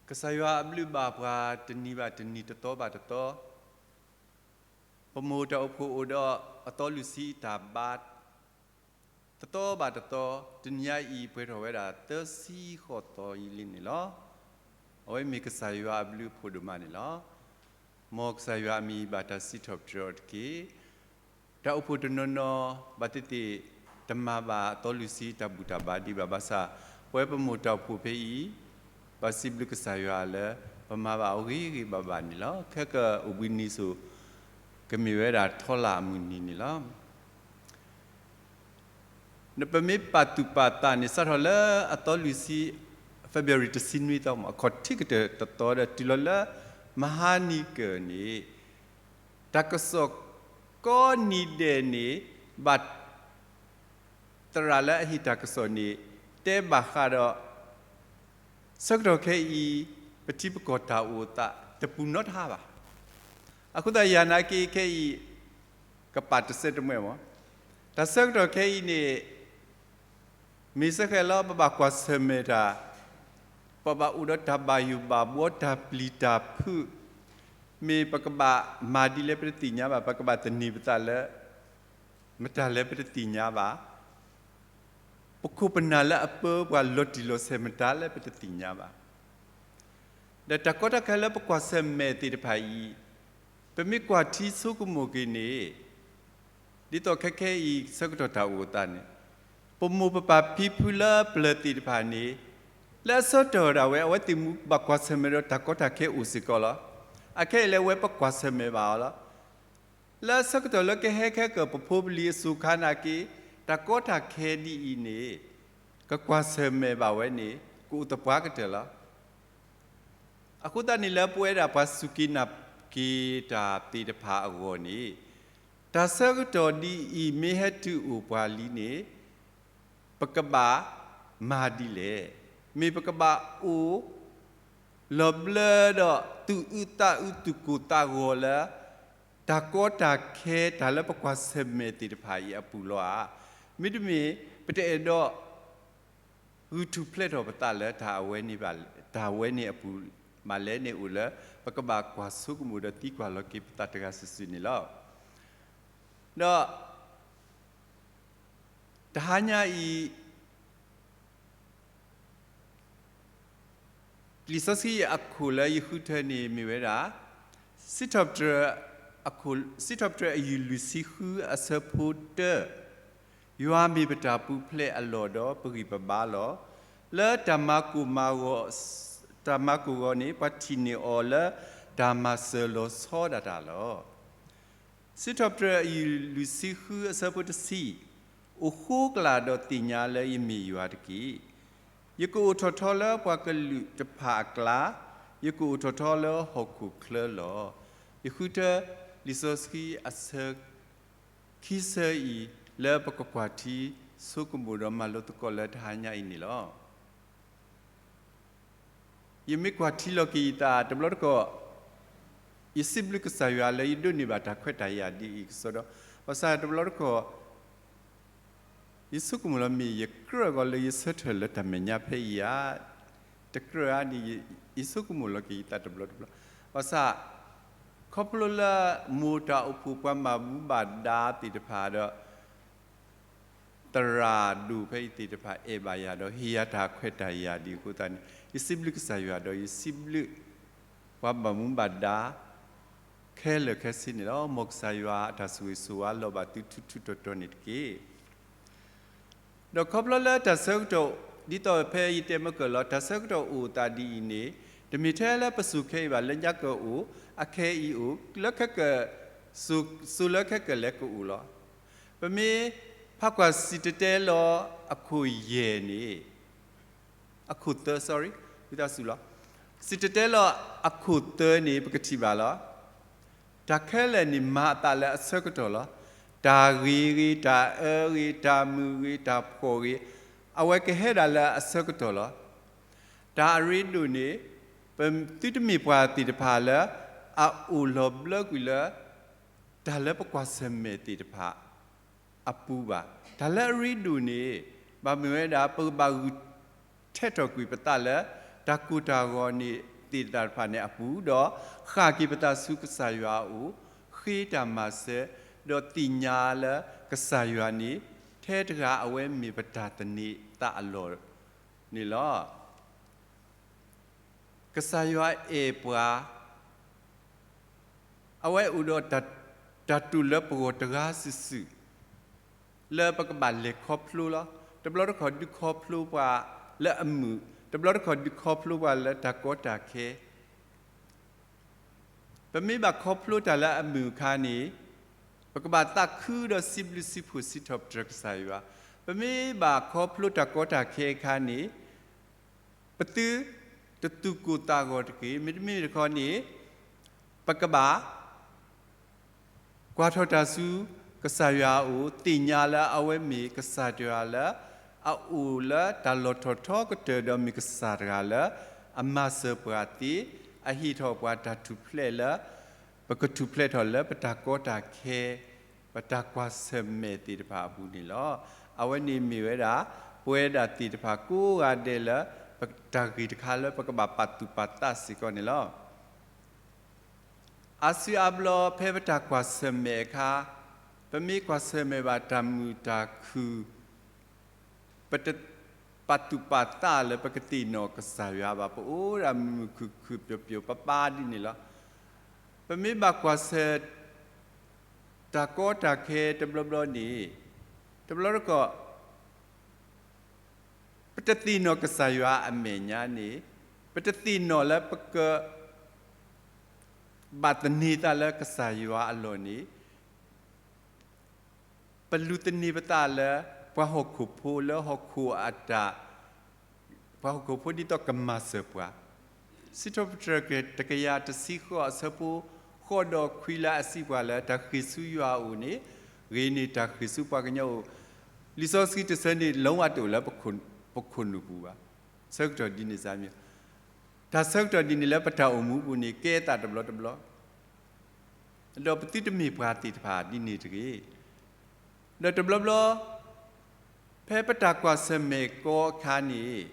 ကစၢ်ယွၤအဘျုးဘၣ်ပှၤတနံၤဘၣ်တနံၤ တသီဘၣ်တသီ, ပမိၢ်တၢ်အိၣ်ဖှိၣ်အိၣ်ဒီးအသီလွံၢ်ဆံအတၢ်ဘါ တသီဘၣ်တသီ, တနံၤညါအံၤပှဲၤထီၣ်ဝဲဒၣ်သၢဆံဃိးသီအံၤလံန့ၣ်လီၤ. အဝဲမ့ၢ်ကစၢ်ယွၤအဘျုးအဖှိၣ်ဒိၣ်မးန့ၣ်လီၤ. မ်ကစၢ်ယွၤအမံၤဘၣ်တၢ်စံးထီၣ်ပတြၢၤအီၤတက့ၢ်. တၢ်အိၣ်ဖှိၣ်တနီၤနီၤ ဘၣ်သ့ၣ်သ့ၣ် တမၤဘၣ်အသီလွံၢ်ဆံတၢ်ဘူၣ်တၢ်ဘါဒံးဘၣ်ဘၣ်ဆၣ်, ပဝဲပမိၢ်တၢ်အိၣ်ဖှိၣ်ဖဲအံၤ ပစံးဘျုးကစၢ်ယွၤလၢ ပမၤဘၣ်အီၤဂ့ၤဂ့ၤဘၣ်ဘၣ်န့ၣ်လီၤ. ခဲကၢ်အိၣ်ဘှံးနံၤစိၤ ကမ့ၢ်ဝဲဒၣ်ထီလၣ်အမုၢ်နံၤန့ၣ်လီၤ. ပမ့ၢ်ပာ်သူၣ်ပာ်သးန့ၣ် စးထီၣ်လၢအသီလွံၢ်ဆံ February တဆံနွံသီမး အခီၣ်ထံးကတၢၢ်တသီဒီး တုၤလီၤလၢမဟါနံၤကၢၢ်န့ၣ် တၢ်ကစီၣ်ကိးနံၤဒဲးန့ၣ် ဘၣ် သရၣ်လၢအဟ့ၣ်တၢ်ကစီၣ်န့ၣ် တဲဘၣ်ဃးဒီး ဆၢကတီၢ်ခဲအံၤ ပထံပကီၢ်တၢ်အိၣ်သးတပူၤနီတဟါဘၣ်. အဃိသတးယၤနာ်က့ခဲအံၤ ကပာ်တစဲးတမှဲမး, တၢ်ဆၢကတီၢ်ခဲအံၤန့ၣ် မ့ၢ်စ့ၢ်ကီးလၢပဘၣ်ကွၢ်ဆၢၣ်မဲာ်တၢ်, ပဘၣ်အိၣ်ဒီးတၢ်ဘၣ်ယိၣ်ဘၣ်ဘှီတၢ်ပျံၤတၢ်ဖုး, မ့ၢ်ပကဘၣ်မၤဒ်လဲၣ်ပတသ့ၣ်ညါဘၣ်, ပကဘၣ်သန့ၤပသးလၢ မတၤလဲၣ်ပတသ့ၣ်ညါဘၣ်. ပခိၣ်ပနၢ်လၢအပၢပှၤလီၤတံၢ်လီၤဆဲးမတၤလဲၣ်ပတသ့ၣ်ညါဘၣ်. ဒီးတၢ်ကီတၢ်ခဲလၢပကွၢ်ဆၢၣ်မဲာ်သ့ၣ်တဖၣ်အံၤ, ပမ့ၢ်ကွၢ်ထံဆိကမိၣ်က့ၤန့ၣ်, ဒ်သိးခဲခဲအံၤဆၢကတီၢ်တၢ်အိၣ်သးန့ၣ်, ပမိၢ်ပပၢ်ဖံဖုလၢပျၢၤသ့ၣ်တဖၣ်န့ၣ်, လၢအဆၢကတီၢ်ဒၣ်ဝဲ အဝဲသ့ၣ်မူဘၣ်ကွၢ်ဆၢၣ်မဲာ်ဒီးတၢ်ကီတၢ်ခဲအိၣ်စ့ၢ်ကီးလီၤ. အခဲအံၤလၢအဝဲပကွၢ်ဆၢၣ်မဲာ်ဘၣ်အီၤလီၤ. လၢဆၢကတီၢ်လၢကဟဲခဲကၢၢ်ပဖိပလံၤအစိၤခါနာ်က့, တၢ်ကီတၢ်ခဲဒ်အံၤန့ၣ်, ကကွၢ်ဆၢၣ်မဲာ်ဘၣ်ဝဲန့ၣ် ကအိၣ်သပှၢ်ကတၢၢ်လီၤ. အဃိသတးန့ၣ်လၢပဝဲဒၣ်ပှၤစူၢ်က့ၤနာ်က့ၤတၢ်သ့ၣ်တဖၣ်အဂီၢ်န့ၣ်, တၢ်ဆၢကတီၢ်ဒ်အံၤမ့ၢ်ဟဲတုၤအိၣ်ပှၤလံန့ၣ်, ပကဘၣ်မၤဒ်လဲၣ်. မ့ၢ်ပကဘၣ်အိၣ် လီၤဘျၢဒီးသူၣ်အုးသးအုးသူၣ်ကိၢ်သးဂီၤလၢ တၢ်ကီတၢ်ခဲတၢ်လၢပကွၢ်ဆၢၣ်မဲာ်သ့ၣ်တဖၣ်အံၤအပူၤလီၤဧါ. မ့တမ့ၢ် ပတအဲၣ်ဒိး ဂုာ်ထူၣ်ဖျဲးထီၣ်ပသးလၢ တၢ်အဝဲန့ၣ်အပူၤဘၣ်လဲၣ်န့ၣ်အိၣ်လၢ ပကဘၣ်ကွၢ်ဆိကမိၣ်ဒီးသံကွၢ်လီၤက့ၤပသးတဂၤစုာ်စုာ်န့ၣ်လီၤ. ဒီး တဟါညါအံၤ လံာ်စီဆှံအခိၣ်လၢယဃုထၢန့ၣ်မ့ၢ်ဝဲဒၣ် စံးထီၣ်ပတြၢၤ စံးထီၣ်ပတြၢၤအယုၢ်လွံၢ်ဆံဃုအဆၢဖိတၢ, ယွၤမ့ၢ်ပတၢ်ပူၤဖျဲးအလီၢ်ဒီးပဂံၢ်ပဘါလီၤ. လၢတၢ်မၤကိၢ်မၤဂီၤ, တၢ်မၤကိၢ်ဂီၤန့ၣ် ပှၤထံၣ်န့ၢ်အီၤလၢတၢ်မၤစၢၤလီၤဆီဒၣ်တၢ်လီၤ. စံးထီၣ်ပတြၢၤအယုၢ်လွံၢ်ဆံဃုအဆၢဖိတဆံ, အိၣ်ဃိကလာ်ဒီးသ့ၣ်ညါလၢယမ့ၢ်ယွၤတက့ၢ်. ယကအိၣ်ထီၣ်ထီလၢပှၤကလုာ်တဖၣ်အကျါ, ယကအိၣ်ထီၣ်ထီလၢဟီၣ်ခိၣ်ချၢလီၤ. ယဃုထၢလံာ်စီဆှံအဆၢ ခံဆၢအံၤ လၢပကကွၢ်ထံဆိကမိၣ်ဒီးမၤလိသကိးလၢတဟါညါအံၤန့ၣ်လီၤ. ယမ့ၢ်ကွၢ်ထံလီၤက့ၤယသးတဘျီတခီၣ်, ယစံးဘျုးကစၢ်ယွၤလၢယဒိးန့ၢ်ဘၣ်တၢ်ခွဲးတၢ်ယာ်ဒ်အံၤကစီဒီ, ဘၣ်ဆၣ်တဘျီတခီၣ် ယဆိကမိၣ်လီၤမ့ၢ်ယကြၢးဂီၤလၢယဆၢထၢၣ်လၢတၢ်မဲာ်ညါဖဲအံၤဧါ, တကြၢးဧါန့ၣ် ယဆိကမိၣ်လီၤက့ၤယသးတဘျီတဘျီ, ဘၣ်ဆၣ် ခီဖျိလၢမိၢ်တၢ်အိၣ်ဖှိၣ်ပှၤဘၣ်မူဘၣ်ဒါသ့ၣ်တဖၣ်ဒီး သရၣ်ဒိၣ်ဖဲအံၤသ့ၣ်တဖၣ်အဲၣ်ဘၣ်ယၤဒီးဟ့ၣ်ယၤတၢ်ခွဲးတၢ်ယာ်ဒ်အဃိသတးန့ၣ် ယစံးဘျုးကစၢ်ယွၤဒီးယစံးဘျုး ပှၤဘၣ်မူဘၣ်ဒါ ခဲလၢာ်ခဲဆ့န့ၣ်လီၤ. မ်ကစၢ်ယွၤအတၢ်ဆိၣ်ဂ့ၤဆိၣ်ဝါလီၤဘၣ်သုထူထူတီတီန့ၣ်တက့ၢ်. ဒီးခီဖျိလၢတၢ်ဆၢကတီၢ် ဒ်သိးဖဲယတဲမ့ၢ်ကၢၢ်လီၤ တၢ်ဆၢကတီၢ်အိၣ်သးဒ်အံၤန့ၣ် တမ့ၢ်ထဲလၢပစိၤခဲအံၤဘၣ် လၢညါကအိၣ် အခဲအံၤအိၣ် လၢခဲကၢၢ် စိၤလၢခဲကၢၢ်လဲၤကအိၣ်လီၤ. ပမ့ၢ်ဖးကွၢ်စံၣ်တဲၤတဲလီၤအခိၣ်ယဲၢ်န့ၣ် အခိၣ်သၢ sorry ဝံသးစူၤလီၤ. စံၣ်တဲၤတဲလီၤအခိၣ်သၢန့ၣ် ပကထံၣ်ဘၣ်လီၤ. တၢ်ခဲလၢာ်န့ၣ်မၤအသးလၢအဆၢကတီၢ်လီၤ. တၢ်ဂ့ၤဂ့ၤ, တၢ်အၢဂ့ၤ, တၢ်မုာ်ဂ့ၤ, တၢ်ဖှီၣ်ဂ့ၤ, အဝဲကဟဲဒၣ်လၢအဆၢကတီၢ်လီၤ. တၢ်အရ့ဒိၣ်န့ၣ် ပသုတမ့ၢ်ပှၤသ့ၣ်တဖၣ်လၢ အအိၣ်လီၤဘျၢကွံာ်လၢ တၢ်လၢပကွၢ်ဆၢၣ်မဲာ်သ့ၣ်တဖၣ်အပူၤဘၣ်. တၢ်လၢအရ့ဒိၣ်န့ၣ် ဘၣ်မ့ၢ်ဝဲဒၣ် ပကဘၣ်ဂုာ်ထဲးထီၣ်ကွံာ်ပသးလၢ တၢ်ကိၢ်တၢ်ဂီၤန့ၣ် သ့ၣ်တဖၣ်န့ၣ်အပူၤ, ဒီးဃၣ်က့ၤပသးဆူကစၢ်ယွၤအအိၣ်, ဃ့တၢ်မၤစၢၤ, ဒီးသ့ၣ်ညါလၢကစၢ်ယွၤန့ၣ် ထဲတဂၤအဝဲမ့ၢ်ပတၢ်သန့ၤသးအလီၢ်န့ၣ်လီၤ. ကစၢ်ယွၤအဲၣ်ပှၤ, အဝဲအိၣ်ဒီးတၢ်, တၢ်တိာ်လၢပဂီၢ်တဂၤစုာ်စုာ် လၢပကဘၣ်လဲၤခီဖျိလီၤ. တဘျီတခီၣ်ဒုးခီဖျိပှၤလၢအမုာ်, တဘျီတခီၣ်ဒုးခီဖျိပှၤလၢတၢ်ကီတၢ်ခဲ ပမ့ၢ်ဘၣ်ခီဖျိတၢ်လၢအမုာ်အခါန့ၣ်, ပကဘၣ်သးခုဒီးစံးဘျုးစံးဖှိၣ်စံးထီၣ်ပတြၢၤကစၢ်ယွၤ. ပမ့ၢ်ဘၣ်ခီဖျိတၢ်ကီတၢ်ခဲအခါန့ၣ်, ပသုတသူၣ်ကိၢ်သးဂီၤတက့ၢ်. မ့တမ့ၢ်တခီန့ၣ်, ပကဘၣ် ကွၢ်ထီၣ်တၢ်ဆူကစၢ်ယွၤအအိၣ်, သ့ၣ်ညါလၢအဝဲမ့ၢ်ကစၢ်တဂၤလၢ အအိၣ်လၢတၢ်လီၢ်ထီၣ်ထီကတၢၢ် ဒီးမ့ၢ်ကစၢ်တဂၤလၢ အမၤစၢၤပှၤသ့, အဟ့ၣ်ထီၣ်ပှၤတၢ်ထူၣ်ဖျဲးလၢ ပကထူၣ်ဖျဲးထီၣ်လၢပတၢ်ကီတၢ်ခဲ, ပတၢ်ကွၢ်ဆၢၣ်မဲာ်သ့ၣ်တဖၣ်အပူၤန့ၣ်လီၤ. အဝဲန့ၣ်မ့ၢ်ဝဲဒၣ် ပဝဲဒၣ်သ့ၣ်တဖၣ်ကိးဂၤဒဲးလၢ ပတၢ်ဂ့ၢ်တခါလၢပကဘၣ်ပာ်သူၣ်ပာ်သးစ့ၢ်ကီးန့ၣ်လီၤ. အါစုအါဘျီဖဲပတၢ်ကွၢ်ဆၢၣ်မဲာ်အခါ, ပမ့ၢ်ကွၢ်ဆၢၣ်မဲာ်ဘၣ်တၢ်မုာ်တၢ်ခုၣ်, ပတပာ်သူၣ်ပာ်သးလၢပကသ့ၣ်နီၣ်ကစၢ်ယွၤဘၣ်, ပအိၣ်ဒၣ်မုာ်မုာ်ခုၣ်ခုၣ်ပျီပျီပပာ်ဒ်န့ၣ်လီၤ. ပမ့ၢ်ဘၣ်ကွၢ်ဆၢၣ် တၢ်ကီတၢ်ခဲတဘျီဘျီန့ၣ်, တဘျီတခီၣ် ပတသ့ၣ်နီၣ်ကစၢ်ယွၤအမဲာ်ညါန့ၣ်, ပတသ့ၣ်နီၣ်လၢပက ဘၣ်သန့ၤသးလၢကစၢ်ယွၤအလီၢ်န့ၣ်, ပလူၤသန့ၤပသးလၢ ပှၤဟီၣ်ခိၣ်ဖိလၢဟီၣ်ခိၣ်အတၢ်, ပှၤဟီၣ်ခိၣ်ဖိဒ်သိးကမၤစၢၤပှၤ, စံးထီၣ်ပတြၢၤတကယၤတဆံဃိးအဆၢဖိ ဃိးဒီးခွံလၢအစံးပှၤလၢတၢ်ဃ့ၢ်ဆူယွၤအအိၣ်န့ၣ်, ဂ့ၤန့ၢ်တၢ်ဃ့ၢ်ဆူပှၤကညီအိၣ်, လံာ်စီဆှံတဆၢန့ၣ် လုံးဝတအိၣ်လၢပခိၣ်နူာ်ပူၤဘၣ်. ဆၢကတီၢ်ဒ်န့ၣ်စ့ၢ်မ့ၢ်, တၢ်ဆၢကတီၢ်ဒ်န့ၣ်လၢပတၢ်အိၣ်မူပူၤန့ၣ် ကဲသးတဘျီတဘျီ ဒီးပသုတမ့ၢ်ပှၤသ့ၣ်တဖၣ်ဒ်န့ၣ်တဂ့ၤ. ဒီးတဘျီဘျီ ဖဲပတၢ်ကွၢ်ဆၢၣ်မဲာ်ကီအခါန့ၣ်,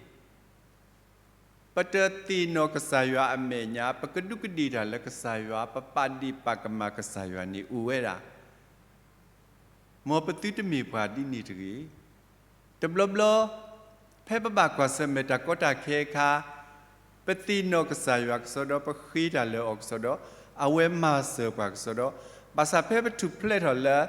ပတသ့ၣ်နီၣ်ကစၢ်ယွၤအမဲာ်ညါ, ပကဒူးကဒ့ၣ်တၢ်လၢကစၢ်ယွၤ, ပပာ်ဒ့ၣ်ပာ်ကမၣ်ကစၢ်ယွၤန့ၣ်အိၣ်ဝဲဒၣ် မ်ပသုတမ့ၢ်ပှၤဒ်န့ၣ်တဂ့ၤ. တဘျီဘျီ ဖဲပဘၣ်ကွၢ်ဆၢၣ်မဲာ်တၢ်ကီတၢ်ခဲအခါ, ပသ့ၣ်နီၣ်ကစၢ်ယွၤကစီဒီ, ပဃ့တၢ်လၢအီၤကစီဒီ, အဝဲမၤစၢၤပှၤကစီဒီ, ဘၣ်ဆၣ်ဖဲပထူၣ်ဖျဲးထီၣ်လၢ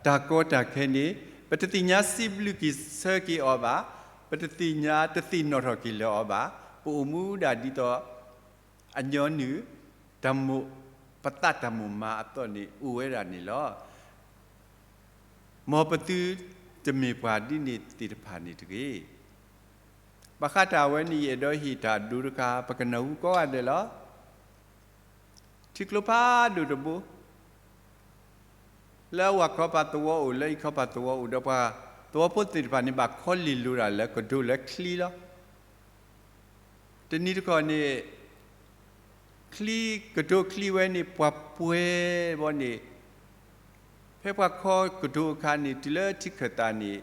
တၢ်ကီတၢ်ခဲန့ၣ်, ပတသ့ၣ်ညါစံးဘျုးက့ၤဆၢက့ၤအီၤဘၣ်, ပတသ့ၣ်ညါတသ့ၣ်နီၣ်ထီၣ်က့ၤလၢအီၤဘၣ်, ပအိၣ်မူဒၣ်ဒ်သိး အညီနုၢ်, တၢ်မိၣ်, ပသးတၢ်မိၣ်မၤအသီၣ်န့ၣ် အိၣ်ဝဲဒၣ်န့ၣ်လီၤ. မ်ပသုတမ့ၢ်ပှၤဒ်န့ၣ်သ့ၣ်တဖၣ်န့ၣ်တဂ့ၤ. ဘၣ်ဃးတၢ်အဝဲန့ၣ် ယအဲၣ်ဒိးဟ့ၣ်တၢ်အဒိတခါ ပကနၢ်ဟူကိးဂၤဒဲးလီၤ. ထံကျိဖးဒိၣ်တဘိ လၢအဝၤခီပၤသဝီအိၣ်, လၢအံၤခီပၤသဝီအိၣ်, ဒီးပှၤသဝီဖိသ့ၣ်တဖၣ်န့ၣ် ဘၣ်ခီလ့ၢ်လိၤတၢ်လၢကဒိးလၢချံလီၤ. တနံၤတခီန့ၣ် ချံ, ကဒိးချံဝဲန့ၣ် ပှၤပှဲၤဘီန့ၣ်, ဖဲပှၤခီကဒိးအခါန့ၣ် တုၤလၢထံခၢၣ်သးန့ၣ်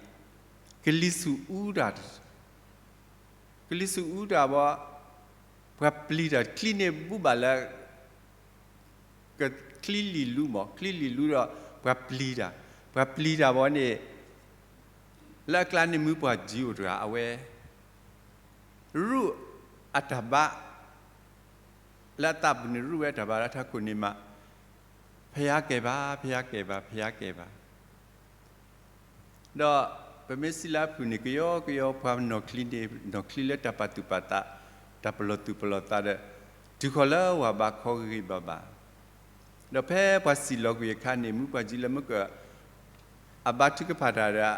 ကလံၤဆူၣ်အူတၢ်, ကလံၤဆူၣ်အူတၢ်ဘီ, ပှၤပျံၤတၢ်, ချံန့ၣ်ဘူးဘၣ်လၢ ကချံလံာ်လူမး, ချံလံာ်လူဒီး ပှၤပျံၤတၢ်, ပှၤပျံၤတၢ်ဘီန့ၣ် လၢအကျါန့ၣ်မုၢ်ပှၢ်ကၠံအိၣ်တဂၤ အဝဲ ရူၣ်အတၢ်ဘါ လၢအသးပူၤန့ၣ် ရူၣ်ဝဲအတၢ်ဘါလၢအထးခိၣ်န့ၣ်မး, ဖယါကဲၣ်ဘၣ်, ဖယါကဲၣ်ဘၣ်, ဖယါကဲၣ်ဘၣ်. ဒီးပမ့ၢ်စံးလၢအဖုၣ်န့ၣ် ကယီကယီ ပှၤနီၢ်ချံန့ၣ် နီၢ်ချံလၢတၢ်ပာ်သူၣ်ပာ်သး, တၢ်ပလီၢ်သူၣ်ပလီၢ်သးဒီး တုၤဃီၤလၢဝၤဘါခီဂ့ၤဂ့ၤဘၣ်ဘၣ်. ဒီးဖဲပှၤစံၣ်လီၤကွံာ်အခါန့ၣ် မုၢ်ပှၢ်ကၠံလၢမုၢ်ကၢၢ် အဘါထုကဖၣ်တၢ်ဒီး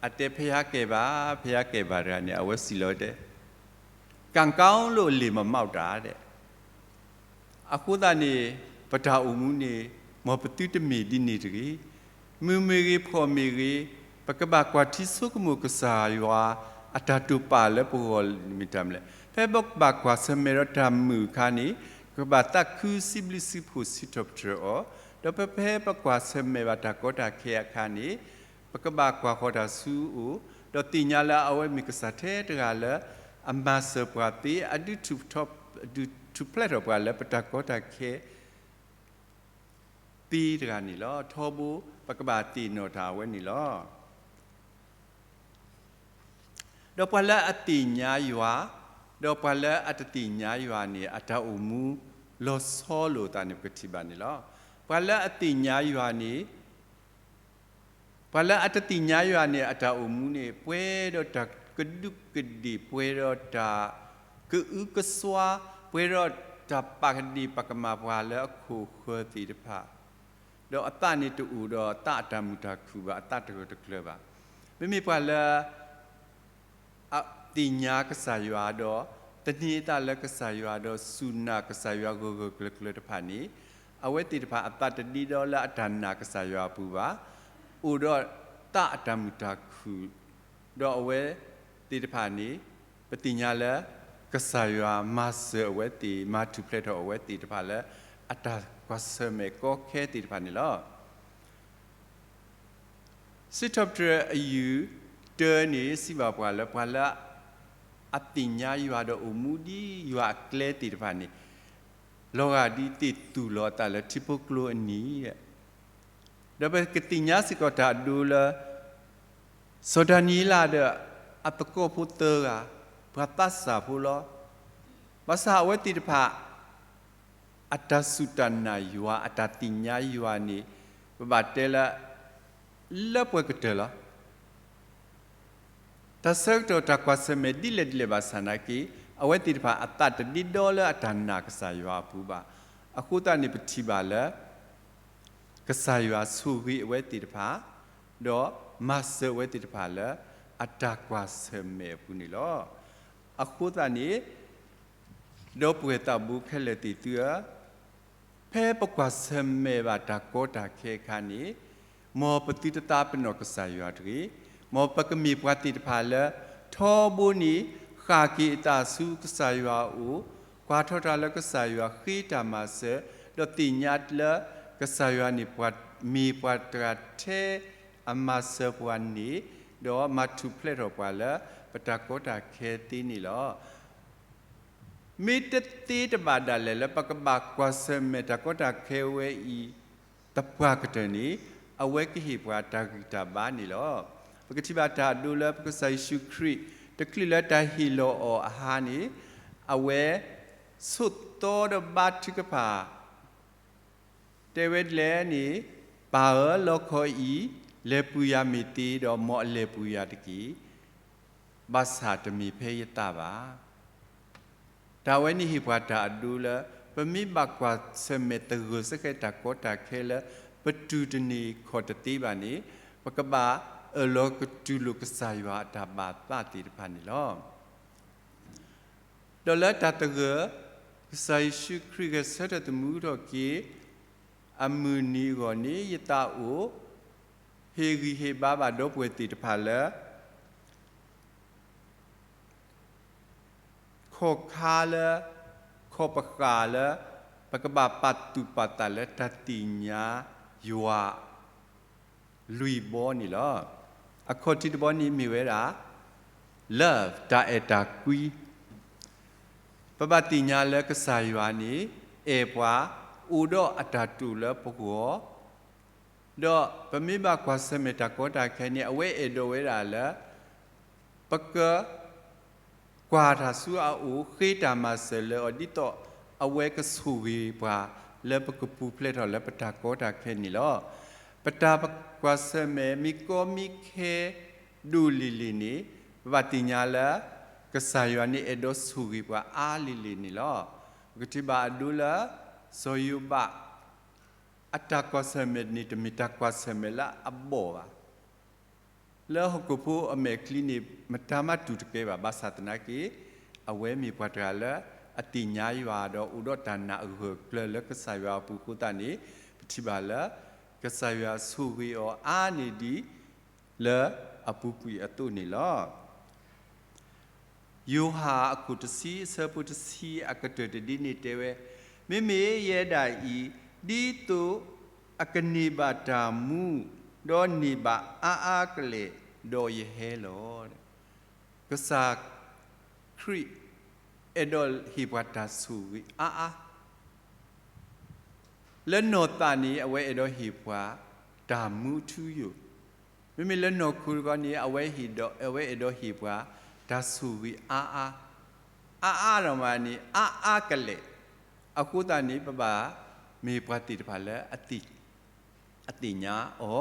အတဲဖယါကဲၣ်ဘၣ်, ဖယါကဲၣ်ဘၣ်တဂၤန့ၣ် အဝဲစံၣ်လီၤတဲ ကၣ်ကီလိၣ်လ့ၣ်မမီၣ်တၢ်ဒဲး. အဃိသတးန့ၣ် ပတၢ်အိၣ်မူန့ၣ် မ်ပသုတမ့ၢ်ဒ်န့ၣ်တဂ့ၤ. မုာ်မ့ၢ်ဂ့ၤ ဖှီၣ်မ့ၢ်ဂ့ၤ, ပကဘၣ်ကွၢ်ထံဆိကမိၣ်ကစၢ်ယွၤ အတၢ်တိာ်ပာ်လၢပဂီၢ်မ့ၢ်တၢ်မနုၤလဲၣ်. ဖဲပဘၣ်ကွၢ်ဆၢၣ်မဲာ်ဒီးတၢ်မုာ်အခါန့ၣ် ပကဘၣ်သးခုစံးဘျုးစံးဖှိၣ်စံးထီၣ်ပတြၢၤအီၤ, ဒီးဖဲဖဲပကွၢ်ဆၢၣ်မဲာ်ဘၣ်တၢ်ကီတၢ်ခဲအခါန့ၣ် ပကဘၣ်ကွၢ်ဃီၤတၢ်ဆူအအိၣ်, ဒီးသ့ၣ်ညါလၢအဝဲမ့ၢ်ကစၢ်ထဲတဂၤလၢ အမၤစၢၤပှၤသ့, အဒုးထူၣ်ထီၣ်, ဒုး ထူၣ်ဖျဲးထီၣ်ပှၤလၢပတၢ်ကီတၢ်ခဲ သ့တဂၤန့ၣ်လီၤ. ထီဘိပကဘၣ်သ့ၣ်နီၣ်တၢ်အဝဲန့ၣ်လီၤ. ဒီးပှၤလၢအသ့ၣ်ညါယွၤ, ဒီးပှၤလၢအတသ့ၣ်ညါယွၤန့ၣ် အတၢ်အိၣ်မူလီၤဆီလိာ်သးန့ၣ် ပကထံၣ်ဘၣ်န့ၣ်လီၤ. ပှၤလၢအသ့ၣ်ညါယွၤန့ၣ် ပှၤလၢအတသ့ၣ်ညါယွၤန့ၣ် အတၢ်အိၣ်မူန့ၣ် ပှဲၤဒီးတၢ်ကဒူးကဒ့ၣ်, ပှဲၤဒီးတၢ်ကအုကစွါ, ပှဲၤဒီးတၢ်ပာ်ကဒ့ၣ်ပာ်ကမၣ်ပှၤလၢအခိၣ်ဃၢၤသ့ၣ်တဖၣ်, ဒီးအသးန့ၣ်တအိၣ်ဒီးသးအတၢ်မုာ်တၢ်ခုၣ်ဘၣ်, အသးတဂၢၢ်တကျၢၤဘၣ်. မ့မ့ၢ်ပှၤလၢ အသ့ၣ်ညါကစၢ်ယွၤဒီး သန့ၤအသးလၢကစၢ်ယွၤဒီးစူၢ်နာ်ကစၢ်ယွၤဂၢၢ်ဂၢၢ်ကျၢၤကျၢၤတဖၣ်န့ၣ်, အဝဲသ့ၣ်တဖၣ်အသးတဒ့ဒီလၢအတၢ်နာ်ကစၢ်ယွၤအပူၤဘၣ်, အိၣ်ဒီးသးအတၢ်မုာ်တၢ်ခုၣ်, ဒီးအဝဲသ့ၣ်တဖၣ်န့ၣ် ပသ့ၣ်ညါလၢ ကစၢ်ယွၤမၤစၢၤအဝဲသ့ၣ်, မၤထူၣ်ဖျဲးထီၣ်အဝဲသ့ၣ်တဖၣ်လၢ အတၢ်ကွၢ်ဆၢၣ်မဲာ်ကီခဲသ့ၣ်တဖၣ်န့ၣ်လီၤ. စံးထီၣ်ပတြၢၤအယူၢ်တၢန့ၣ် စံးဘၣ်ပှၤလၢ ပှၤလၢအသ့ၣ်ညါယွၤဒီးအိၣ်မူဒ်ယွၤအကျဲသ့ၣ်တဖၣ်န့ၣ်, လီၤဂာ်ဒ်သ့ၣ်သူၣ်လီၤအသးလၢထံဖိကျိအနံၤ, ဒီးပကသ့ၣ်ညါစ့ၢ်ကီးတၢ်အဒိလၢ စီၤဒၤနံးယ့လးဒီးအသကိးဖိသၢဂၤ, ပှၤသးစၢ်ဖိလီၤ. ဘၣ်ဆၣ်အဝဲသ့ၣ်တဖၣ် အတၢ်စူၢ်တၢ်နာ်ယွၤ, အတၢ်သ့ၣ်ညါယွၤန့ၣ် ပဘၣ်တဲလၢ လၢပှဲၤကတၢၢ်လီၤ. တၢ်ဆၢကတီၢ်တၢ်ကွၢ်ဆၢၣ်မဲာ်ဒ်လဲၣ်ဒ်လဲၣ်ဘၣ်ဆၣ်နာ်က့, အဝဲသ့ၣ်တဖၣ်အသးတဒ့ဒီလၢအတၢ်နာ်ကစၢ်ယွၤအပူၤဘၣ်. အဃိသတးန့ၣ် ပထံၣ်ဘၣ်လၢ ကစၢ်ယွၤဆိၣ်ဂ့ၤအဝဲသ့ၣ်တဖၣ်, ဒီးမၤစၢၤအဝဲသ့ၣ်တဖၣ်လၢ အတၢ်ကွၢ်ဆၢၣ်မဲာ်အပူၤန့ၣ်လီၤ. အဃိသတးန့ၣ် ဒီပုၢ်ဝဲၢ်သးဘိခဲလၢာ်သ့ၣ်သုဧၢ, ဖဲပကွၢ်ဆၢၣ်မဲာ်ဘၣ်တၢ်ကီတၢ်ခဲအခါန့ၣ်, မ်ပသုတသးပ့ၤနီၣ်ကစၢ်ယွၤတဂ့ၤ. မ်ပကမ့ၢ်ပှၤသ့ၣ်တဖၣ်လၢ ထီဘိန့ၣ် ဃၣ်က့ၤအသးဆူကစၢ်ယွၤအအိၣ်, ကွၢ်ထီၣ်တၢ်လၢကစၢ်ယွၤ, ဃ့တၢ်မၤစၢၤ, ဒီးသ့ၣ်ညါလၢ ကစၢ်ယွၤန့ၣ် မ့ၢ်ပှၤတဂၤထဲအမၤစၢၤပှၤန့ၣ်, ဒီးမၤထူၣ်ဖျဲးထီၣ်ပှၤလၢ ပတၢ်ကီတၢ်ခဲသ့န့ၣ်လီၤ. မ့ၢ်တသ့တဘၣ်ဒၣ်လဲာ်လၢ ပကဘၣ်ကွၢ်ဆၢၣ်မဲာ်တၢ်ကီတၢ်ခဲဝဲအံၤ သပှၢ်ကတၢၢ်န့ၣ်, အဝဲကဟ့ၣ်ပှၤတၢ်ဂံၢ်တၢ်ဘါန့ၣ်လီၤ. ပကထံၣ်ဘၣ်တၢ်အဒိလၢပကစၢ်ယ့ၣ်ၡူးခရံာ် တချုးလၢတၢ်ဟ့ၣ်လီၤအီၤအဟါန့ၣ်, အဝဲဆိးသီဒီးဘါထုကဖၣ် တဲဝဲဒ်လဲၣ်န့ၣ်, ပၢ်ဧၢ, လီခီအံၤ လဲၤပူၤယၤမ့ၢ်သ့ဒီး မ်အလဲၤပူၤယၤတက့ၢ်. ဘၣ်ဆၣ်တမ့ၢ်ဖဲယသးဘၣ်. တၢ်ဝဲန့ၣ်ဟ့ၣ်ပှၤတၢ်အဒိလၢ ပမ့ၢ်ဘၣ်ကွၢ်ဆၢၣ်မဲာ်သဂၢၢ်စ့ၢ်ကီးတၢ်ကီတၢ်ခဲလၢ ပတူၢ်တန့ၢ်ခီၣ်တသ့ဘၣ်န့ၣ်, ပကဘၣ်အၢၣ်လီၤကတူၢ်လိာ်ကစၢ်ယွၤအတၢ်ဘၣ်သးသ့ၣ်တဖၣ်န့ၣ်လီၤ. ဒီးလၢတၢ်သဂၢၢ် ကစၢ်ယ့ၣ်ၡူးခရံာ်ဂဲၤဆၢထၢၣ်သမူထီၣ်က့ၤ အမုၢ်နံၤအဂီၢ်န့ၣ် ယသးအိၣ် ဟ့ၣ်ဂံၢ်ဟ့ၣ်ဘါဘၣ်ဒီပုၢ်ဝဲၢ်သ့ၣ်တဖၣ်လၢ ခီၣ်ခါလၢ ခီၣ်ပဃာ်လၢ ပကဘၣ်ပာ်သူၣ်ပာ်သးလၢတၢ်သ့ၣ်ညါယွၤ လွံၢ်ဘီန့ၣ်လီၤ. အခီၣ်ထံးတဘီန့ၣ်မ့ၢ်ဝဲဒၣ် love တၢ်အဲၣ်တၢ်ကွံ. ပဘၣ်သ့ၣ်ညါလၢကစၢ်ယွၤန့ၣ် အဲၣ်ပှၤ အိၣ်ဒီးအတၢ်တိာ်လၢပဂီၢ်, ဒီးပမ့ၢ်ဘၣ်ကွၢ်ဆၢၣ်မဲာ်တၢ်ကီတၢ်ခဲန့ၣ် အဝဲအဲၣ်ဒိးဝဲဒၣ်လၢ ပက ကွၢ်တၢ်ဆူအအိၣ် ဃ့တၢ်မၤစၢၤလၢအီၤ ဒ်သိးအဝဲကဆိၣ်ဂ့ၤပှၤ လၢပကပူၤဖျဲးထီၣ်လၢပတၢ်ကီတၢ်ခဲန့ၣ်လီၤ. ပတၢ်ကွၢ်ဆၢၣ်မဲာ်မ့ၢ်ကီမ့ၢ်ခဲဒိၣ်လံၤလံၤန့ၣ် ပဘၣ်သ့ၣ်ညါလၢ ကစၢ်ယွၤန့ၣ်အဲၣ်ဒိးဆိၣ်ဂ့ၤပှၤအါလံၤလံၤန့ၣ်လီၤ. ပကထံၣ်ဘၣ်အဒိလၢ စီၤယိၤဘး အတၢ်ကွၢ်ဆၢၣ်မဲာ်န့ၣ် တမ့ၢ်တၢ်ကွၢ်ဆၢၣ်မဲာ်လၢအဘီၣ်ဘၣ်. လၢဟီၣ်ခိၣ်ဖိအမဲာ်ချံန့ၣ် မတၤမးတူၢ်တကဲဘၣ်. ဘၣ်ဆၣ်သနာ်က့ အဝဲမ့ၢ်ပှၤတဂၤလၢအသ့ၣ်ညါယွၤဒီးအိၣ်ဒီးတၢ်နာ်အဂၢၢ်အကျၢၤလၢကစၢ်ယွၤအပူၤအဃိသတးန့ၣ် ပထံၣ်ဘၣ်လၢ ကစၢ်ယွၤဆိၣ်ဂ့ၤအီၤအါန့ၢ်ဒံး လၢအပူၤကွံာ်အသိးန့ၣ်လီၤ. ယိၤဟၣ်အခိၣ်တဆံအဆၢဖိတဆံအကတၢၢ်တဒ်န့ၣ်တဲဝဲ, မ့မ့ၢ်ယဲဒၣ်အံၤ ဒ်သိးအကန့ၢ်ဘၣ်တၢ်မူ ဒီးန့ၢ်ဘၣ်အါအါကလဲာ် ဒီးယဟဲလီၤ. ကစၢ်ခရံာ် အဲၣ်ဒိးဟ့ၣ်ပှၤတၢ်ဆိၣ်ဂ့ၤအါအါ လၢနီၢ်သးန့ၣ် အဝဲအဲၣ်ဒိးဟ့ၣ်ပှၤတၢ်မူထူယိာ်, မ့မ့ၢ်လၢနီၢ်ခိတခီန့ၣ် အဝဲဟ့ၣ်ဒီး အဝဲအဲၣ်ဒိးဟ့ၣ်ပှၤတၢ်ဆိၣ်ဂ့ၤအါအါ, အါအါဒီးမးန့ၣ် အါအါကလဲာ်, အဃိသတးန့ၣ် ပဘၣ်မ့ၢ်ပှၤသ့ၣ်တဖၣ်လၢအသ့ၣ်ညါအီ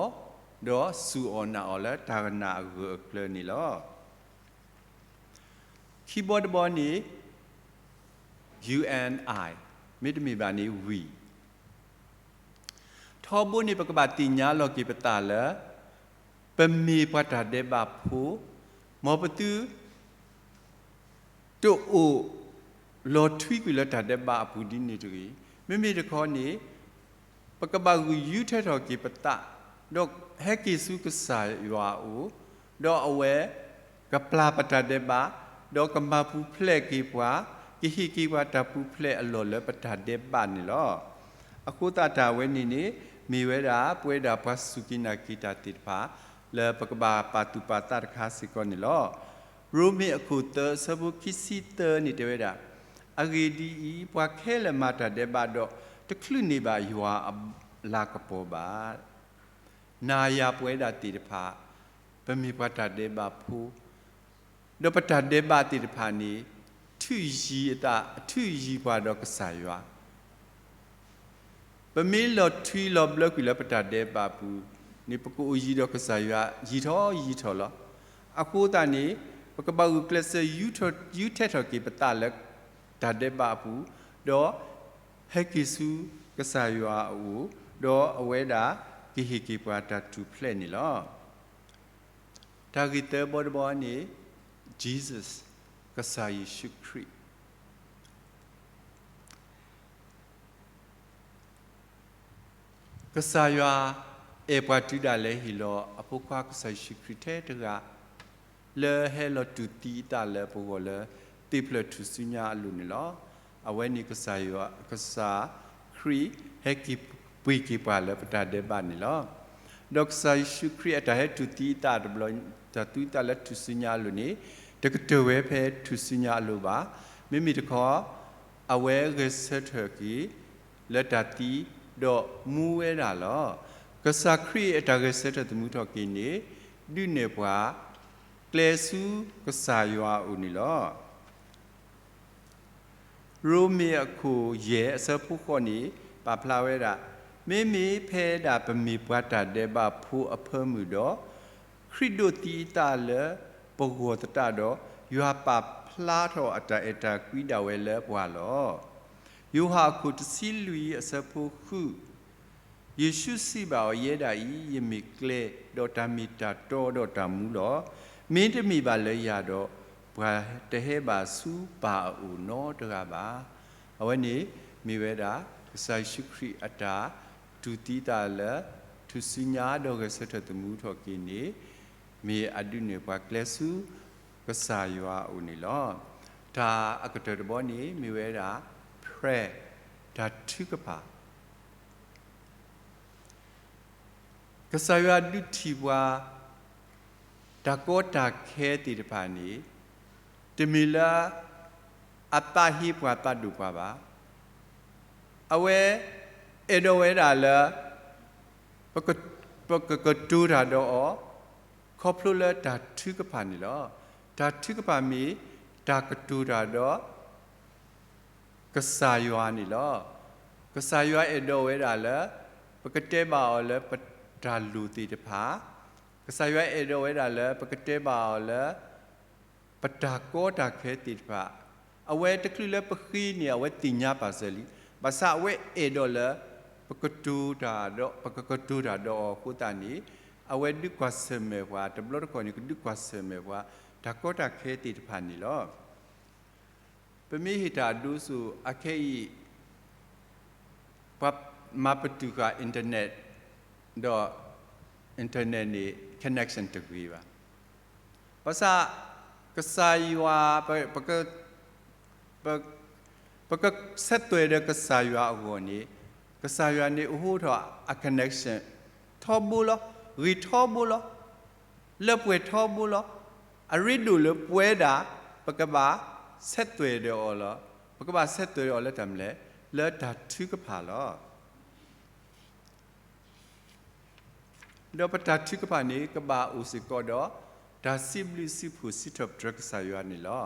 ၤ, ဒီးစူၢ်အီၣ်နာ်အီၤလၢတၢ်နာ်အဂၢၢ်အကျၢၤန့ၣ်လီၤ. ခံဘီတဘီန့ၣ် you and I, မ့တမ့ၢ်ဘၣ်န့ၣ် we. ထီဘိန့ၣ် ပကဘၣ်သ့ၣ်ညါလီၤက့ၤပသးလၢ ပမ့ၢ်ပှၤတၢ်ဒဲးဘးဖိ, မ်ပသု တအိၣ်လီၤထွံကွံာ်လၢတၢ်ဒဲးဘးအပူၤဒ်န့ၣ်တဂ့ၤ. မ့မ့ၢ်တခီန့ၣ် ပကဘၣ်ဂုာ်ယူၤထဲထီၣ်က့ၤပသး, ဒီးဟဲက့ၤဆူကစၢ်ယွၤအအိၣ်, ဒီးအဝဲကပျၢ်ပတၢ်ဒဲးဘး, ဒီးကမၤပူၤဖျဲးက့ၤပှၤ, ကဟ့ၣ်က့ၤပှၤတၢ်ပူၤဖျဲးအလီၢ်လၢပတၢ်ဒဲးဘးန့ၣ်လီၤ. အဃိသတးတၢ်အဝဲန့ၣ်န့ၣ် မ့ၢ်ဝဲဒၣ်ပဝဲဒၣ်ပှၤစူၢ်က့ၤနာ်က့ၤတၢ်သ့ၣ်တဖၣ် လၢပကဘၣ်ပာ်သူၣ်ပာ်သးတခါစ့ၢ်ကီးန့ၣ်လီၤ. ရိမ့ၤအခိၣ်သၢအဆၢဖိခံဆံသၢန့ၣ်တဲဝဲဒၣ်, အဂ့ၢ်ဒ်အံၤ, ပှၤခဲလၢာ်မၤတၢ်ဒဲးဘးဒီး တချုးန့ၢ်ဘၣ်ယွၤအလၤကပီၤဘၣ်. နၤယၤပဝဲဒၣ်သ့ၣ်တဖၣ် ပမ့ၢ်ပှၤတၢ်ဒဲးဘးဖိ, ဒီးပတၢ်ဒဲးဘးသ့ၣ်တဖၣ်န့ၣ် ထုးယံၤအသး, ထုးယံၤပှၤဒီးကစၢ်ယွၤ ပမ့ၢ်လီၤထွံလီၤဘျၢကွံာ်လၢပတၢ်ဒဲးဘးပူၤန့ၣ် ပကအိၣ်ယံၤဒီးကစၢ်ယွၤ ယံာ်ထီၣ်ယံာ်ထီၣ်လီၤ. အဃိသတးန့ၣ် ပကဘၣ်ဂုာ်ကျဲးစၢး ယူၤထဲထီၣ်က့ၤပသးလၢတၢ်ဒဲးဘးအပူၤ, ဒီးဟဲက့ၤဆူကစၢ်ယွၤအအိၣ်, ဒီးအဝဲဒၣ်ကဟ့ၣ်က့ၤပှၤတၢ်ထူၣ်ဖျဲးန့ၣ်လီၤ. တၢ်ဂ့ၢ်သၢဘီတဘီန့ၣ် Jesus, ကစၢ်ယ့ၣ်ၡူးခရံာ် ကစၢ်ယွၤအဲၣ်ပှၤတုၤဒၣ်လဲာ်ဟ့ၣ်လီၤအဖိခွါကစၢ်ယ့ၣ်ၡူးခရံာ်ထဲတဂၤ လၢဟဲလီၤတူၢ်သံအသးလၢပဂီၢ်လၢသ့ၣ်ဖျၢၣ်ထူၣ်စုညါအလိၤန့ၣ်လီၤ. အဝဲန့ၣ်ကစၢ်ယွၤ, ကစၢ်ခရံာ်ဟဲက့ၤပှ့ၤက့ၤပှၤလၢပတၢ်ဒဲးဘးန့ၣ်လီၤ. ဒီးကစၢ်ယ့ၣ်ၡူးခရံာ်အတၢ်ဟဲတူၢ်သံအသးတဘျီ, တၢ်တူၢ်သံအသးလၢထူၣ်စုညါအလိၤန့ၣ် တကတၢၢ်ဝဲဖဲထူၣ်စုညါအလိၤဘၣ်. မ့မ့ၢ်တခီ အဝဲဂဲၤဆၢထၢၣ်က့ၤ လၢတၢ်သံ, ဒီးမူဝဲဒၣ်လီၤ. ကစၢ်ခရံာ်အတၢ်ဂဲၤဆၢထၢၣ်သမူထီၣ်က့ၤန့ၣ် ဒုးနဲၣ်ပှၤ ကျဲၤဆူကစၢ်ယွၤအအိၣ်န့ၣ်လီၤ. ရိမ့ၤအခိၣ်ယဲၢ်အဆၢဖိဃိးန့ၣ် ပာ်ဖျါဝဲဒၣ်, မ့မ့ၢ်ဖဲဒၣ်ပမ့ၢ်ပှၤတၢ်ဒဲးဘးဖိအဖၢမုၢ်ဒီး ခရံာ်ဒိးသံအသးလၢပဂီၢ်သတးဒီး ယွၤပာ်ဖျါထီၣ်အတၢ်အဲၣ်တၢ်ကွံဒၣ်ဝဲလၢပှၤလီၤ. ယိၤဟၣ်အခိၣ်တဆံလွံၢ်အဆၢဖိဃု, ယ့ၣ်ၡူးစံးဘၣ်အီၤ, ယဲဒၣ်အံၤ ယမ့ၢ်ကျဲ, ဒီးတၢ်မ့ၢ်တၢ်တီဒီးတၢ်မူလီၤ. မ့တမ့ၢ်ဘၣ်လၢယၤဒီး ပှၤတဟဲဘၣ်ဆူပၢ်အအိၣ်နီတဂၤဘၣ်. အဝဲန့ၣ်မ့ၢ်ဝဲဒၣ် ကစၢ်ယ့ၣ်ၡူးခရံာ်အတၢ်တူၢ်သံသးလၢ ထူၣ်စုညါဒီးဂဲၤဆၢထၢၣ်သမူထီၣ်က့ၤန့ၣ် မ့ၢ်အဒုးနဲၣ်ပှၤကျဲၤဆူ ကစၢ်ယွၤအအိၣ်န့ၣ်လီၤ. တၢ်အကတၢၢ်တဘီန့ၣ် မ့ၢ်ဝဲဒၣ် prayer, တၢ်ထုကဖၣ် ကစၢ်ယွၤဒုးထံၣ်ပှၤ တၢ်ကီတၢ်ခဲသ့ၣ်တဖၣ်န့ၣ် တမ့ၢ်လၢအသးဟ့ပှၤသးဒိၣ်ပှၤဘၣ်. အဝဲအဲၣ်ဒိးဝဲဒၣ်လၢ ပက, ပကကတိၤတၢ်ဒီးအီၤ ခီဖျိလၢတၢ်ထုကဖၣ်န့ၣ်လီၤ. တၢ်ထုကဖၣ်မ့ၢ်တၢ်ကတိၤတၢ်ဒီး ကစၢ်ယွၤန့ၣ်လီၤ. ကစၢ်ယွၤအဲၣ်ဒိးဝဲဒၣ်လၢ ပကတဲဘၣ်အီၤလၢပတၢ်လိၣ်သ့ၣ်တဖၣ်, ကစၢ်ယွၤအဲၣ်ဒိးဝဲဒၣ်လၢ ပကတဲဘၣ်အီၤလၢ ပတၢ်ကီတၢ်ခဲသ့ၣ်တဖၣ်, အဝဲတချုးလၢပဃ့န့ၣ် အဝဲသ့ၣ်ညါပာ်စၢၤလံ, ဘၣ်ဆၣ်အဝဲအဲၣ်ဒိးလၢ ပကတိၤတၢ်ဒီး, ပကကတိၤတၢ်ဒီးအီၤအဃိသတးန့ၣ် အဝဲဒုးကွၢ်ဆၢၣ်မဲာ်ပှၤ, တဘျီတခီၣ်န့ၣ် ကဒုးကွၢ်ဆၢၣ်မဲာ်ပှၤ တၢ်ကီတၢ်ခဲသ့ၣ်တဖၣ်န့ၣ်လီၤ. ပမ့ၢ်ဟ့ၣ်တၢ်အဒိအဆိ အခဲအံၤ ပှၤမၤပတုာ်ဃာ် internet ဒီး internet န့ၣ် connection တဂ့ၤဘၣ်. ဘၣ်ဆၣ် ကစၢ်ယွၤ ပ, ပက, ပ, ပကဆဲးသွဲၣ်ဒီးကစၢ်ယွၤအဂီၢ်န့ၣ် ကစၢ်ယွၤန့ၣ်အိးထီၣ်အ connection ထီဘိလီၤ, ဂ့ၤထီဘိလီၤ, လၢပှဲၤထီဘိလီၤ. အရ့ဒိၣ်လၢပဝဲဒၣ် ပကဘၣ် ဆဲးသွဲၣ်ဒီးအီၤလီၤ. ပကဘၣ်ဆဲးသွဲၣ်ဒီးအီၤလၢတၢ်မနုၤလဲၣ်, လၢတၢ်ထုကဖၣ်လီၤ. ဒီးပတၢ်ထုကဖၣ်န့ၣ် ကဘၣ်အိၣ်စ့ၢ်ကီးဒီး တၢ်စံးဘျုးစံးဖှိၣ်စံးထီၣ်ပတြၢၤကစၢ်ယွၤန့ၣ်လီၤ.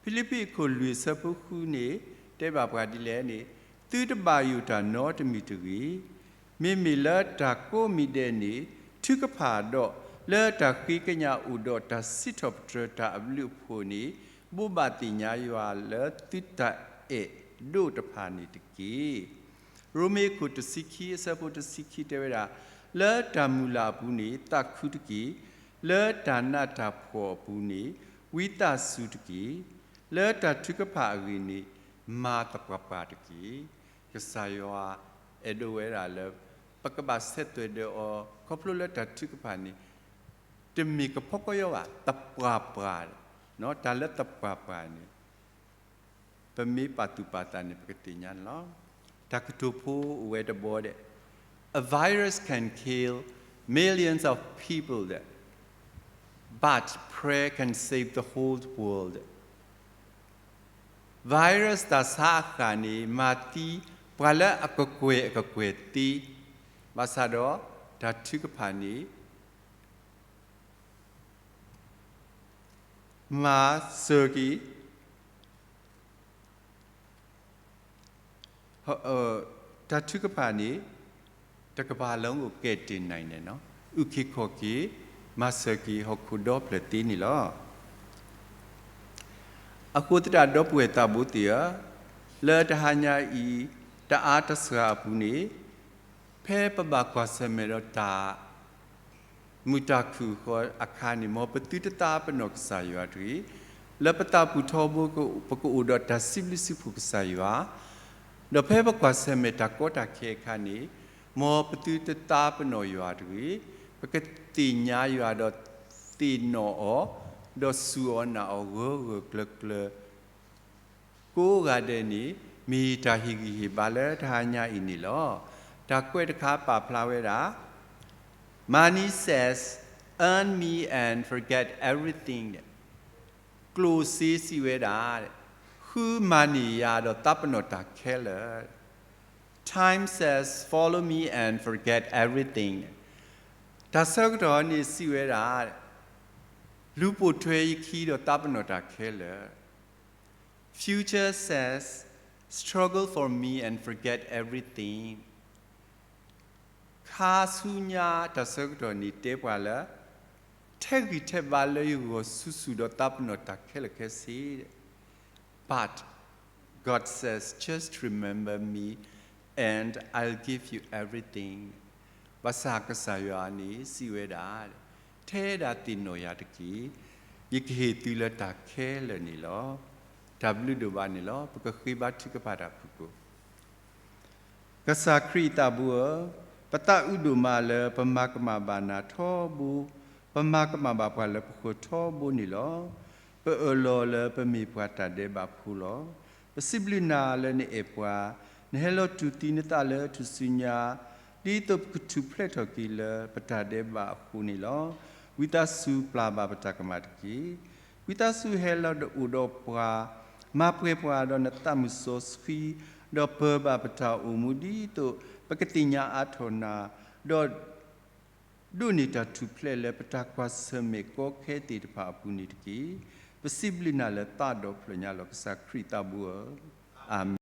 ဖံလံးပံးအခိၣ်လွံၢ်အဆၢဖိဃုန့ၣ် တဲဘၣ်ပှၤဒ်လဲၣ်န့ၣ်, သုတဘၣ်ယိၣ်တၢ်နီတမံၤတဂ့ၤ. မ့မ့ၢ်လၢတၢ်ကိးမံၤဒဲးန့ၣ် ထုကဖၣ်ဒီး လၢတၢ်ဃ့ကညးအိၣ်ဒီးတၢ်စံးထီၣ်ပတြၢၤတၢ်အဘျုးအဖှိၣ်န့ၣ် ဘိးဘၣ်သ့ၣ်ညါယွၤလၢသုတၢ်အဲၣ်ဒိးတဖၣ်န့ၣ်တက့ၢ်. ရိမ့ၤအခိၣ်တဆံခံအဆၢဖိတဆံခံတဲဝဲဒၣ်, လၢတၢ်မုၢ်လၢ်အပူၤန့ၣ် သးခုတက့ၢ်. လၢတၢ်နးတၢ်ဖှီၣ်အပူၤန့ၣ် ဝံသးစူၤတက့ၢ်. လၢတၢ်ထုကဖၣ်အဂ့ၢ်န့ၣ် မၤသပှၢ်ပှၢ်တက့ၢ်. ကစၢ်ယွၤအဲၣ်ဒိးဝဲဒၣ်လၢ ပကဘၣ်ဆဲးသွဲၣ်ဒီးအီၤ ခီဖျိလၢတၢ်ထုကဖၣ်န့ၣ် တမ့ၢ်ကဖီကီယီဘၣ်, သပှၢ်ပှၢ်, တၢ်လၢသပှၢ်ပှၢ်န့ၣ် ပမ့ၢ်ပာ်သူၣ်ပာ်သးန့ၣ် ပကသ့ၣ်ညါန့ၣ်လီၤ. တၢ်ကတိၤဖိအိၣ်ဝဲတဘီဒဲး, A virus can kill millions of people, but prayer can save the whole world. Virus တၢ်ဆါအဃၣ်န့ၣ် မၤသံပှၤလၢအကကွဲၢ်အကကွဲၢ်သ့, ဘၣ်ဆၣ်ဒီးတၢ်ထုကဖၣ်န့ၣ် မၤစၢၤက့ၤ တၢ်ထုကဖၣ်န့ၣ် တကမ္ဘာလုံးကို ကယ်တင်နိုင်တယ်, အုၣ်က့ၤခီၣ်က့ၤ မၤစၢၤက့ၤဟီၣ်ခိၣ်ဒီဖျၢၣ်သ့န့ၣ်လီၤ. အဃိသတးဒီး ဒီပုၢ်ဝဲၢ်သးဘိသ့ၣ်ဧၢ, လၢတဟါညါအံၤ တအါတစှၤအပူၤန့ၣ် ဖဲပဘၣ်ကွၢ်ဆၢၣ်မဲာ်ဒီးတၢ် မုာ်တၢ်ခုၣ်အဃိအခါန့ၣ် မ်ပသုတသးပ့ၤနီၣ်ကစၢ်ယွၤတဂ့ၤ. လၢပသးပူၤထီဘိ ပကအိၣ်ဒီးတၢ်စံးဘျုးစံးဖှိၣ်ကစၢ်ယွၤ, ဒီးဖဲပကွၢ်ဆၢၣ်မဲာ်တၢ်ကီတၢ်ခဲအခါန့ၣ် မ်ပသုတသးပ့ၤနီၣ်ယွၤတဂ့ၤ. ပကသ့ၣ်ညါယွၤဒီးသ့ၣ်နီၣ်အီၤ, ဒီးစူၢ်အီၤနာ်အီၤဂၢၢ်ဂၢၢ်ကျၢၤကျၢၤ ကိးဂၤဒဲးန့ၣ် မ့ၢ်တၢ်ဟ့ၣ်ဂံၢ်ဟ့ၣ်ဘါလၢတဟါညါအံၤန့ၣ်လီၤ. တၢ်ကွဲးတခါပာ်ဖျါဝဲဒၣ်, Money says, earn me and forget everything. ကျိၣ်စ့ စံးဝဲဒၣ်, ဃုမၤန့ၢ်ယၤဒီးသးပ့ၤနီၣ်တၢ်ခဲလၢာ်. Time says, follow me and forget everything. တၢ်ဆၢကတီၢ်န့ၣ်စံးဝဲဒၣ်, လူၤပိာ်ထွဲယခံဒီးသးပ့ၤနီၣ်တၢ်ခဲလၢာ်. Future says, struggle for me and forget everything. ခါဆူညါတၢ်ဆၢကတီၢ်န့ၣ်တဲပှၤလၢ ထဲးဂံၢ်ထဲးဘါလၢယဂီၢ်ဆူၣ်ဆူၣ်ဒီးသးပ့ၤနီၣ်တၢ်ခဲလၢာ်ခဲဆ့. But God says, just remember me and I'll give you everything. ဘၣ်ဆၣ်ကစၢ်ယွၤန့ၣ်စံးဝဲဒၣ်, ထဲဒၣ်သ့ၣ်နီၣ်ယၤတက့ၢ်. ယကဟ့ၣ်သုလၢတၢ်ခဲလၢာ်န့ၣ်လီၤ. တၢ်ဘျုးဒိၣ်ဘၣ်န့ၣ်လီၤ. ပကဃ့ဘါထုကဖၣ်တၢ်ဖုၣ်ကိာ် ကစၢ်ခရံာ်သးဘိဧၢ, ပသးအုးဒိၣ်မးလၢပမၤကမၣ်ဘၣ်နၤထီဘိ, ပမၤကမၣ်ဘၣ်ပှၤလၢပဃၢၤထီဘိန့ၣ်လီၤ. ပအၢၣ်လီၤလၢပမ့ၢ်ပှၤတၢ်ဒဲးဘးဖိလီၤ. ပစံးဘျုးနၤလၢနအဲၣ်ပှၤ, နဟဲလီၤတူၢ်သံနသးလၢထူၣ်စုညါ, ဒ်သိးပကထူၣ်ဖျဲးထီၣ်က့ၤလၢပတၢ်ဒဲးဘးအဃိန့ၣ်လီၤ. ဝံသးစူၤပျၢ်ဘၣ်ပတၢ်ကမၣ်တက့ၢ်. ဝံသးစူၤဟဲလီၤဒီးအိၣ်ဒီးပှၤ, မၤပှဲၤပှၤဒီးနသးမုၢ်စီဆှံ, ဒီးပၢၤဘၣ်ပတၢ်အိၣ်မူဒ်သိးပကသ့ၣ်ညါအါထီၣ်နၤ, ဒီးဒိးန့ၢ်တၢ်ထူၣ်ဖျဲးလၢပတၢ်ကွၢ်ဆၢၣ်မဲာ်ကီခဲသ့ၣ်တဖၣ်အပူၤန့ၣ်တက့ၢ်. ပစံးဘျုးနၤလၢသးဒီဖျၢၣ်ညါလီၤ. ကစၢ်ခရံာ်သးဘိဧၢ, အၤမ့ၣ်.